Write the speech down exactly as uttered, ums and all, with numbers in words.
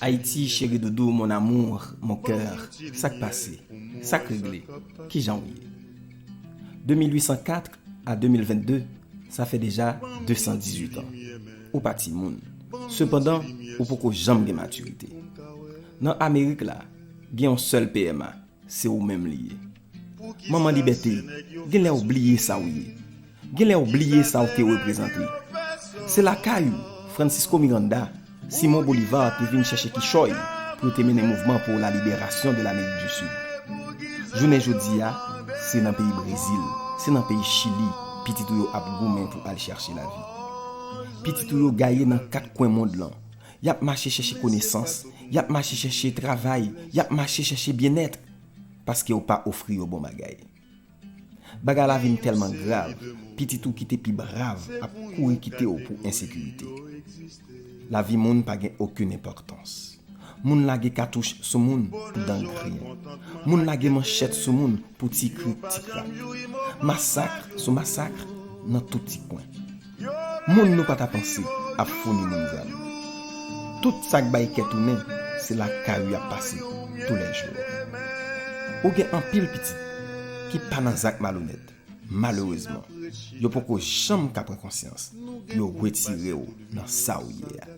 Ayiti, cheri doudou, mon amour, mon cœur, sa k pase? Sa k regle? Kijan w ye? De mil uit san kat a de mil venn de, sa fè deja de san dizuit an. Ou pa timoun. Sepandan, ou poko janm gen matirite. Nan Amerik la, gen yon sèl P M A, se ou menm li ye. Manman Libète, genlè w bliye sa w ye. Genlè w bliye sa w te reprezante. Se lakay ou, Francisco Miranda, Simon Bolivar te vin chèche kichòy pou yo te mennen mouvman pour la libération de l'Amérique du Sud. Jounen jodi a, se nan peyi Brezil, se nan peyi Chili, pitit ou yo ap goumen pou al chèche lavi. Pitit ou yo gaye nan kat kwen mond lan. Y ap mache chèche konesans, y ap mache chèche travay, y ap mache chèche byennèt, paske w pa ofri yo bon bagay. Bagay la vin tèlman grav, pitit ou ki te pi brav ap kouri kite w pou ensekirite. Lavi moun pa gen okenn enpòtans. Moun lage katouch sou moun pou dangren. Moun lage manchèt sou moun pou ti krik ti krak. Masak sou masak nan tout ti kwen. Moun nou pa ta panse ap founi moun zam. Tout sa k bay kè tounen, se lakay ou y ap pase toulèjou. Ou gen anpil pitit ki pa nan zak malonèt. Malerezman, yo poko janm ka pran konsyans pou yo retire w nan sa w ye a.